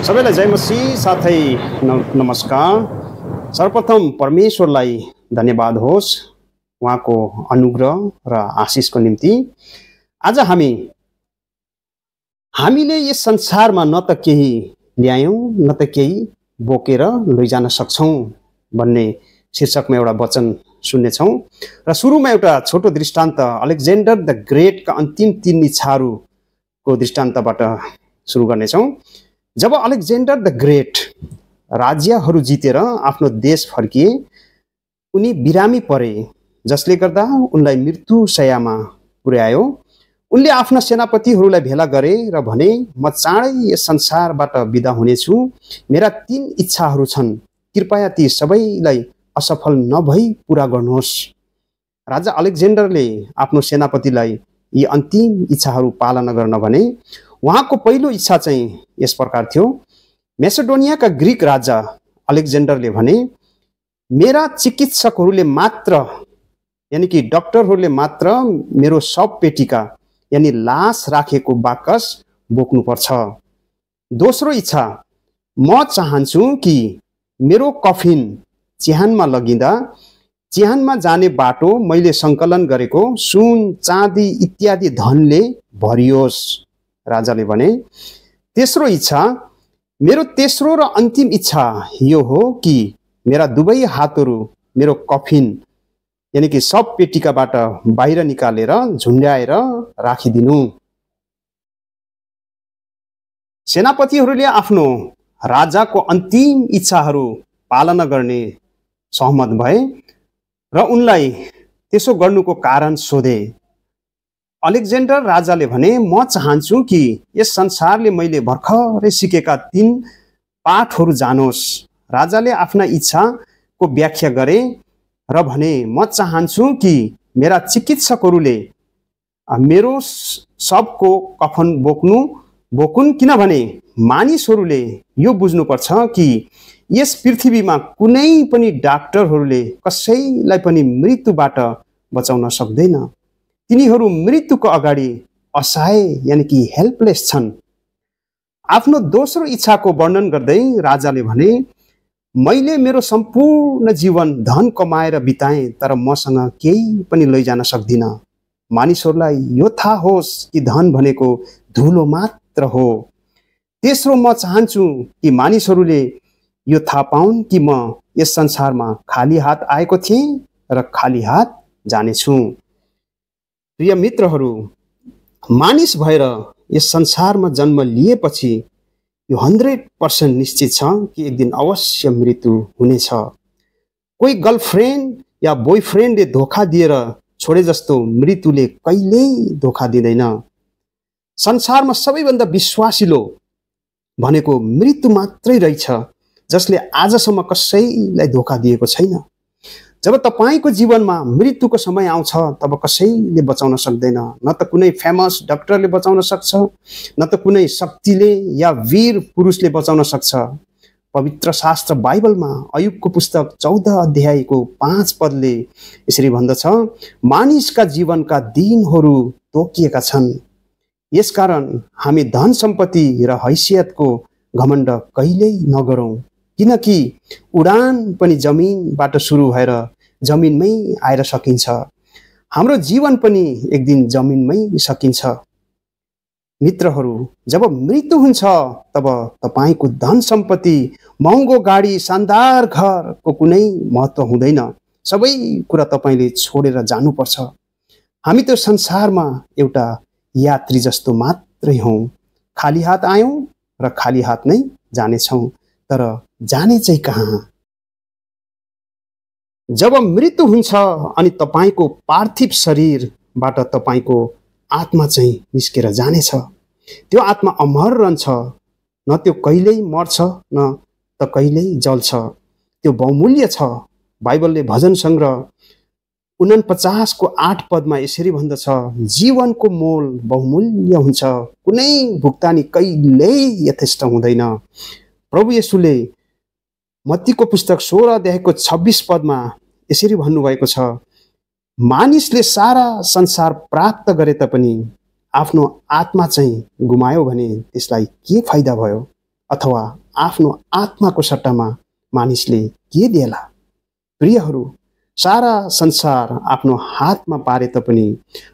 सबैलाई जय मसीह साथै नमस्कार। सर्वप्रथम परमेश्वरलाई धन्यवाद होस् उहाँको अनुग्रह र आशिषको निम्ति। आज हामीले यस संसारमा न त केही ल्यायौं न त केही बोकेर लैजान सक्छौं भन्ने शीर्षकमा एउटा वचन सुन्नेछौं र सुरुमा एउटा छोटो दृष्टान्त अलेक्जेन्डर द ग्रेटका अन्तिम 3 इच्छाहरूको दृष्टान्तबाट सुरु गर्नेछौं। जब अलेक्जेन्डर द ग्रेट राज्यहरू जितेर आफ्नो देश फर्किए उनी बिरामी परे, जसले गर्दा उनलाई मृत्यु शय्यामा पुर्यायो। उनले आफ्ना सेनापतिहरूलाई भेला गरे र भने, म चाँडै यस संसारबाट बिदा हुनेछु। मेरा 3 इच्छाहरू छन्, कृपया ती सबैलाई असफल नभई पूरा गर्नुहोस्। राजा अलेक्जेन्डरले आफ्नो सेनापतिलाई यी अन्तिम इच्छाहरू पालना गर्न भने। उहाँको पहिलो इच्छा चाहिँ यस प्रकार थियो। मेसिडोनियाका ग्रीक राजा अलेक्जेन्डरले भने, मेरा चिकित्सकहरूले मात्र यानी कि डाक्टरहरूले मात्र मेरो शव पेटिका यानी लास राखेको बाकस बोक्नुपर्छ। दोस्रो इच्छा, म चाहन्छु कि मेरो कफिन चिहानमा लगिँदा चिहानमा जाने बाटो मैले सङ्कलन गरेको सुन चाँदी इत्यादि धनले भरियोस्। राजाले भने। तेस्रो इच्छा, मेरो तेस्रो र अन्तिम इच्छा यो हो कि मेरा दुवै हातहरू मेरो कफिन यानी कि सब पेटिकाबाट बाहिर निकालेर झुन्ड्याएर राखिदिनु। सेनापतिहरूले आफ्नो राजाको अन्तिम इच्छाहरू पालना गर्ने सहमत भए र उनलाई त्यसो गर्नुको कारण सोधे। अलेक्जेन्डर राजाले भने, म चाहन्छु कि यस संसारले मैले भर्खरै सिकेका 3 पाठहरू जानोस्। राजाले आफ्ना इच्छाको व्याख्या गरे र भने, म चाहन्छु कि मेरा चिकित्सकहरूले मेरो सबको कफन बोकुन्, किनभने मानिसहरूले यो बुझ्नुपर्छ कि यस पृथ्वीमा कुनै पनि डाक्टरहरूले कसैलाई पनि मृत्युबाट बचाउन सक्दैन। तिनीहरू मृत्युको अगाडि असहाय यानी कि हेल्पलेस छन्। आफ्नो दोस्रो इच्छाको वर्णन गर्दै राजाले भने, मैले मेरो सम्पूर्ण जीवन धन कमाएर बिताएँ तर मसँग केही पनि लैजान सक्दिनँ। मानिसहरूलाई यो थाहा होस् कि धन भनेको धुलो मात्र हो। तेस्रो, म चाहन्छु कि मानिसहरूले यो थाहा पाउन् कि म यस संसारमा खाली हात आएको थिएँ र खाली हात जानेछु। प्रिय मित्रहरू, मानिस भएर यस संसारमा जन्म लिएपछि यो 100% निश्चित छ कि एक दिन अवश्य मृत्यु हुनेछ। कोही गर्लफ्रेन्ड या बोयफ्रेन्डले धोखा दिएर छोडे जस्तो मृत्युले कहिल्यै धोखा दिँदैन। संसारमा सबैभन्दा विश्वासिलो भनेको मृत्यु मात्रै रहेछ, जसले आजसम्म कसैलाई धोखा दिएको छैन। जब तपाईको जीवनमा मृत्युको समय आउँछ तब कसैले बचाउन सक्दैन। न त कुनै फेमस डाक्टरले बचाउन सक्छ, न त कुनै शक्तिले या वीर पुरुषले बचाउन सक्छ। पवित्र शास्त्र बाइबलमा अयुबको पुस्तक 14 अध्यायको 5 पदले यसरी भन्दछ, मानिसका जीवनका दिनहरू तोकिएका छन्। यसकारण हामी धन सम्पत्ति र हैसियतको घमण्ड कहिल्यै नगरौँ, किनकि उडान पनि जमिनबाट सुरु भएर जमिनमै आएर सकिन्छ। हाम्रो जीवन पनि एक दिन जमिनमै सकिन्छ। मित्रहरू, जब मृत्यु हुन्छ तब तपाईको धन सम्पत्ति, महँगो गाडी, शानदार घरको कुनै महत्त्व हुँदैन। सबै कुरा तपाईले छोडेर जानुपर्छ। हामी त संसारमा एउटा यात्री जस्तो मात्रै हौं। खाली हात आयौं र खाली हात नै जानेछौं, तर जाने चाहिँ कहाँ? जब मृत्यु हुन्छ अनि तपाईको पार्थिव शरीरबाट तपाईको आत्मा चाहिँ निस्केर जानेछ। त्यो आत्मा अमर रहन्छ, न त्यो कहिल्यै मर्छ न त कहिल्यै जल्छ। त्यो बहुमूल्य छ। बाइबलले भजन संग्रह 49 को 8 पदमा यसरी भन्दछ, जीवनको मोल बहुमूल्य हुन्छ, कुनै भुक्तानी कहिल्यै यथेष्ट हुँदैन। प्रभु येशूले मत्तीको पुस्तक 16 अध्यायको 26 पदमा यसरी भन्नुभएको छ, मानिसले सारा संसार प्राप्त गरे तापनि आफ्नो आत्मा चाहिँ गुमायो भने त्यसलाई के फाइदा भयो? अथवा आफ्नो आत्माको सट्टामा मानिसले के दिएला? प्रियहरू, सारा संसार आफ्नो हातमा पारे तापनि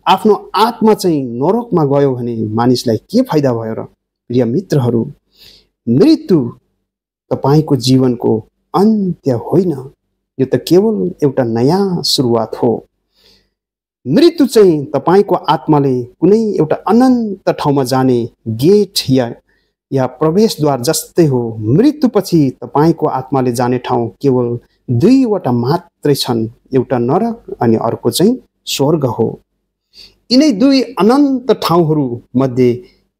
आफ्नो आत्मा चाहिँ नरकमा गयो भने मानिसलाई के फाइदा भयो र? प्रिय मित्रहरू, मृत्यु तपाईको जीवनको अन्त्य होइन, यो त केवल एउटा नयाँ सुरुवात हो। मृत्यु चाहिँ तपाईको आत्माले कुनै एउटा अनन्त ठाउँमा जाने गेट या प्रवेशद्वार जस्तै हो। मृत्युपछि तपाईको आत्माले जाने ठाउँ केवल दुईवटा मात्रै छन्, एउटा नरक अनि अर्को चाहिँ स्वर्ग हो। यिनै दुई अनन्त ठाउँहरू मध्ये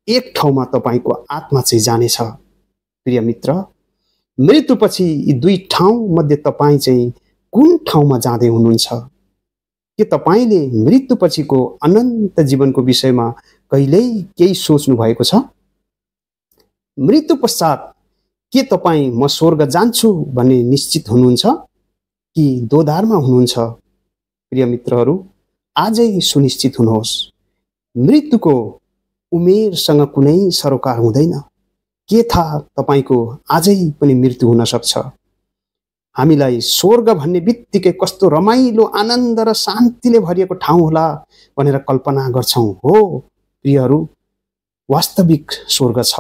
एक ठाउँमा तपाईको आत्मा चाहिँ जानेछ। प्रिय मित्र, मृत्युपछि यी दुई ठाउँ मध्ये तपाईँ चाहिँ कुन ठाउँमा जाँदै हुनुहुन्छ? के तपाईँले मृत्युपछिको अनन्त जीवनको विषयमा कहिल्यै केही सोच्नु भएको छ? मृत्यु पश्चात के तपाईँ म स्वर्ग जान्छु भन्ने निश्चित हुनुहुन्छ कि दोधारमा हुनुहुन्छ? प्रिय मित्रहरू, आजै सुनिश्चित हुनुहोस्, मृत्युको उमेरसँग कुनै सरोकार हुँदैन। के थाहा, तपाईको आजै पनि मृत्यु हुन सक्छ। हामीलाई स्वर्ग भन्ने बित्तिकै कस्तो रमाइलो आनन्द र शान्तिले भरिएको ठाउँ होला भनेर कल्पना गर्छौं। हो प्रियहरू, वास्तविक स्वर्ग छ।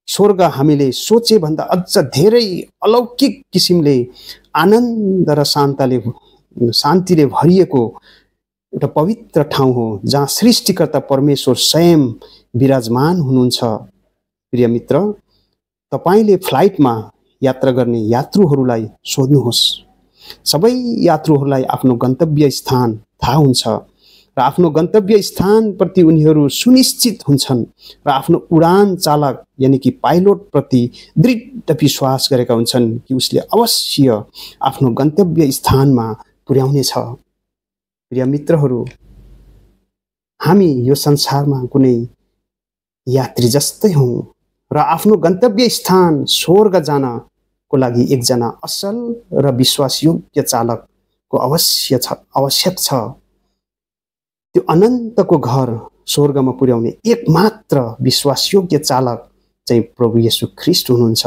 स्वर्ग हामीले सोचे भन्दा अझ धेरै अलौकिक किसिमले आनन्द र शान्तिले भरिएको एउटा पवित्र ठाउँ हो, जहाँ सृष्टिकर्ता परमेश्वर स्वयं विराजमान हुनुहुन्छ। प्रिय मित्र, तपाईले फ्लाइटमा यात्रा गर्ने यात्रुहरूलाई सोध्नुहोस्। सबै यात्रुहरूलाई आफ्नो गन्तव्य स्थान थाहा हुन्छ र आफ्नो गन्तव्य स्थानप्रति उनीहरू सुनिश्चित हुन्छन् र आफ्नो उडान चालक यानि कि पाइलट प्रति दृढ विश्वास गरेका हुन्छन् कि उसले अवश्य आफ्नो गन्तव्य स्थानमा पुर्याउनेछ। प्रिय मित्रहरू, हामी यो संसारमा कुनै यात्री जस्तै हौं र आफ्नो गन्तव्य स्थान स्वर्ग जानको लागि एकजना असल र विश्वासयोग्य चालकको आवश्यक छ। त्यो अनन्तको घर स्वर्गमा पुर्याउने एकमात्र विश्वासयोग्य चालक चाहिँ प्रभु येशू ख्रीष्ट हुनुहुन्छ।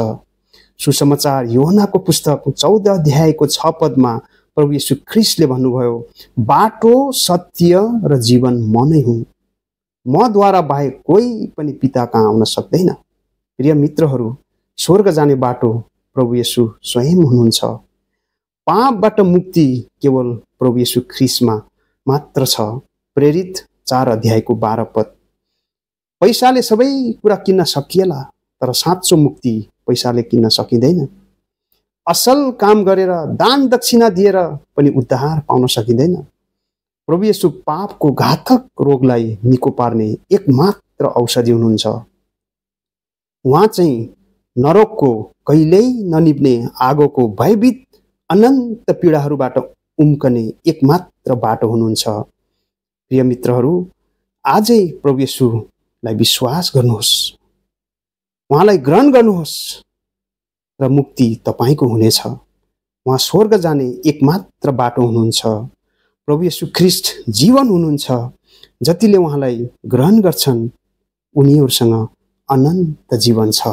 सुसमाचार यूहन्नाको पुस्तक 14 अध्यायको 6 पदमा प्रभु येशू ख्रीष्टले भन्नुभयो, बाटो, सत्य र जीवन म नै हुँ, मद्वारा बाहेक कोही पनि पिता कहाँ आउन सक्दैन। प्रिय मित्रहरू, स्वर्ग जाने बाटो प्रभु येशू स्वयं हुनुहुन्छ। पापबाट मुक्ति केवल प्रभु येशू ख्रीष्टमा मात्र छ। प्रेरित 4 अध्यायको 12 पद। पैसाले सबै कुरा किन्न सकिएला, तर साँचो मुक्ति पैसाले किन्न सकिँदैन। असल काम गरेर दान दक्षिणा दिएर पनि उद्धार पाउन सकिँदैन। प्रभु येशू पापको घातक रोगलाई निको पार्ने एकमात्र औषधि हुनुहुन्छ। उहाँ चाहिँ नरकको कहिल्यै ननिभ्ने आगोको भयभीत अनन्त पीडाहरूबाट उम्कने एकमात्र बाटो हुनुहुन्छ। प्रिय मित्रहरू, आजै प्रभु येशूलाई विश्वास गर्नुहोस्, उहाँलाई ग्रहण गर्नुहोस् र मुक्ति तपाईको हुनेछ। उहाँ स्वर्ग जाने एकमात्र बाटो हुनुहुन्छ। प्रभु येशू ख्रीष्ट जीवन हुनुहुन्छ। जतिले उहाँलाई ग्रहण गर्छन् उनीहरूसँग अनन्त जीवन छ।